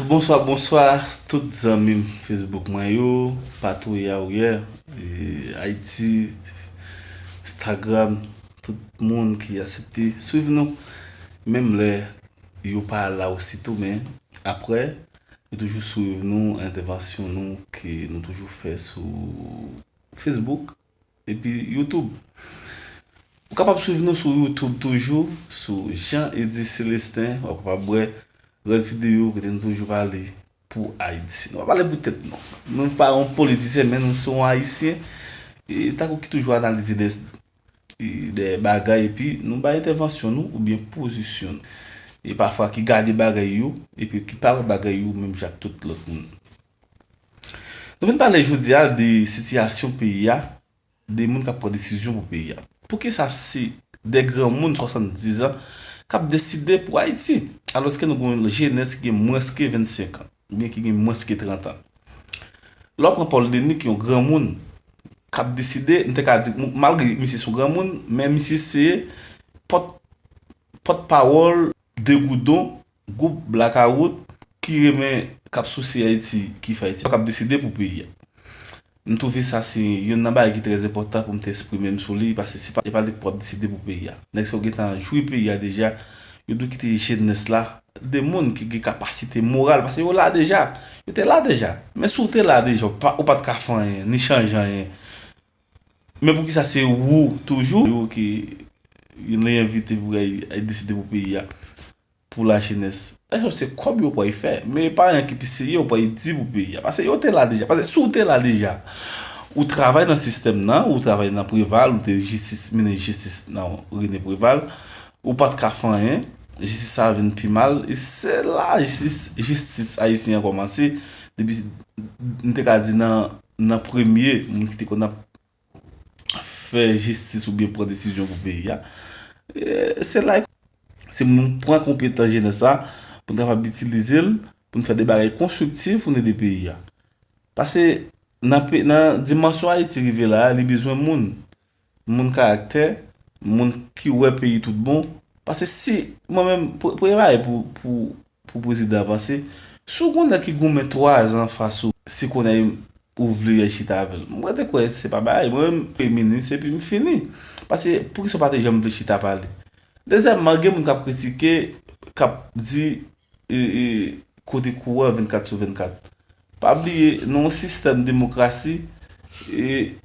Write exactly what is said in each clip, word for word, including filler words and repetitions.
Bonswa, bonswa tout zanmi m Facebook mwen yo, patou ya ou yè, e, Ayiti, Instagram, tout moun ki aksepte swiv nou, menm lè yo pa la ositou, men apre, yo toujou swiv nou, entèvansyon nou ke nou toujou fè sou Facebook epi YouTube. Ou kapab swiv nou sou YouTube toujou, sou Jean Eddy Célestin. Ou kapab wè rès videyo kote nou toujou pale pou Ayiti. Nou pa pale pou tèt nou. Nou pa yon politisyen, men nou se yon Ayisyen. E tankou ki toujou analize de, de bagay, epi nou bay entèvansyon nou oubyen pozisyon nou. E pafwa ki gade bagay yo, epi ki pa wè bagay yo menm jan ak tout lòt moun. Nou vin pale jodi a de sitiyasyon peyi a, de moun k ap pran desizyon pou peyi a. Poukisa se de granmoun swasanndiz an k ap deside pou Ayiti, alòske nou gen yon jenès ki gen mwens ke vennsenk an, oubyen ki gen mwens ke trant an? Lè w pran Paul Denis, ki yon granmoun k ap deside, m te ka di, malgre misye se yon granmoun, men misye se pòt, pòtpawòl Degoudon, gwoup Blakawout ki renmen, k ap souse Ayiti, ki fè Ayiti, k ap deside pou peyi a. M twouve sa se youn nan bagay ki trè enpòtan pou m te eksprime m sou li, paske se pa, se pa li k pou ap deside pou peyi a. Nèg sa yo gentan jwi peyi a deja, yo dwe kite jenès la, de moun ki gen kapasite moral, paske yo la deja, yo te la deja. Men si w te la deja, ou pa, ou pa t ka fè anyen, ni chanje anyen. Men poukisa se ou toujou, ou ki li envite pou al, al deside pou peyi a, pou lajenès? Èske se kòb yo pral fè? Men pa anyen ki pi serye yo pral di pou peyi a. Paske yo te la deja. Paske si w te la deja, ou travay nan sistèm nan, ou travay nan Preval, ou te jistis, minis jistis nan René Preval, ou pa t ka fè anyen, jistis sa vin pi mal, e se la jistis, jistis ayisyen an kòmanse, depi, m te ka di nan, nan premye moun ki te konn ap fè jistis oubyen pran desizyon pou peyi a. E se la, se pou nou pran konpetans jenès la, pou nou kapab itilize l, pou nou fè de bagay konstriktif, pou nou ede peyi a. Paske nan pe-, nan dimansyon Ayiti rive la a, li bezwen moun. Moun karaktè, moun ki wè peyi tout bon. Paske si, mwen menm, pre-, prepare pou, pou, pou prezidan, paske si w gon nèg ki goumen twa zan fas ou, si kounye a ou vle al chita avè l. Mwen te kwè se pa bagay, mwen menm, premye minis, epi m fini. Paske poukisa w pa te janm vle chita pale? Dezyèmman, gen moun k ap kritike, k ap di, e, e, kote kouran vennkat sou vennkat. Pa bliye, nan yon sistèm demokrasi, e,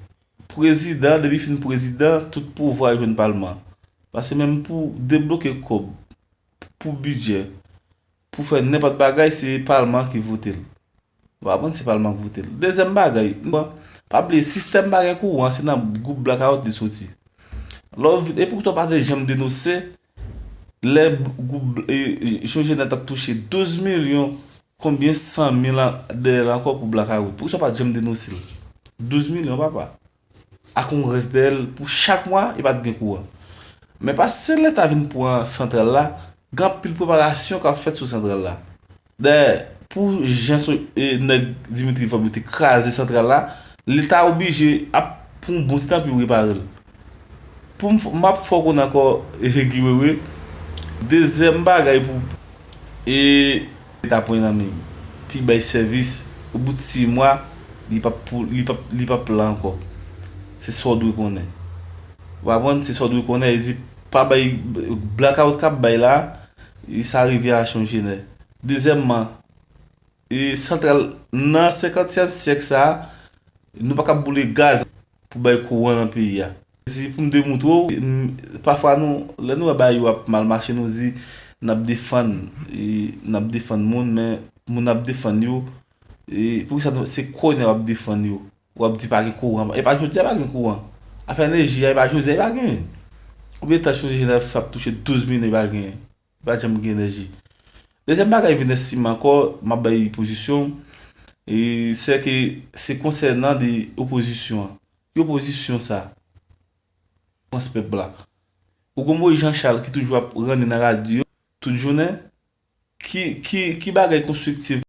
prezidan, depi fin prezidan, tout pouvwa jwenn palman. Paske menm pou debloke kòb, pou bidjè, pou fè nenpòt bagay, se palman ki vote l. Ou konprann, se palman ki vote l. Dezyèm bagay, bon, pa bliye, sistèm bagay kouran, se nan gwoup Blakawout li soti. Lè w vin, e poukisa w pa te janm denonse lè gwoup, e, e, Jean Genet t ap touche douz milyon, konbyen san mil an, dèyè l ankò pou Blakawout? Poukisa w pa t janm denonse l? Douz milyon, papa. Ak yon rès dèyè l pou chak mwa, e pa t gen kouran. Men paske Leta vin pran santral la, gen anpil preparasyon k ap fèt sou santral la. Dayè, pou jan son, e, nèg Dimitri Vorbe yo te kraze santral la, Leta oblije ap pran yon bon ti tan pou yo repare l. Pou m f-, m ap fè w konnen ankò, e, Guy Wewe, dezyèm bagay pou, e, Leta pran nan men l, pou l bay sèvis, o bout sis mwa, li p ap pou, li p ap, li p ap la ankò. Se sa w dwe konnen. Ou konprann? Se sa w dwe konnen. Li di, pa bay, blakawout k ap bay la, e sa rive a Jean Genet. Dezyèmman, e santral nan senkantyèm syèk sa a, nou pa ka boule gaz pou bay kouran nan peyi a. Di pou m demoutre w, m, pafwa nou, lè nou wè bagay yo ap mal mache, nou di n ap defann, e, n ap defann moun, men moun n ap defann yo, e, poukisa nou, se kounye a w ap defann yo? W ap di pa gen kouran. E pa jodi a pa gen kouran. Afè enèji a, e pa jodi a e pa genyen. Konbyen tan Jean Genet ap touche douz milyon e pa genyen? Li pa janm gen enèji. Dezyèm bagay, vin èstim ankò, m ap bay pozisyon m, e se ke se konsènan de opozisyon an. Ki opozisyon sa? Pèp la. Ou gon Moïse Jean Charles ki toujou ap ranni nan radyo tout jounen. Ki, ki, ki bagay konstriktif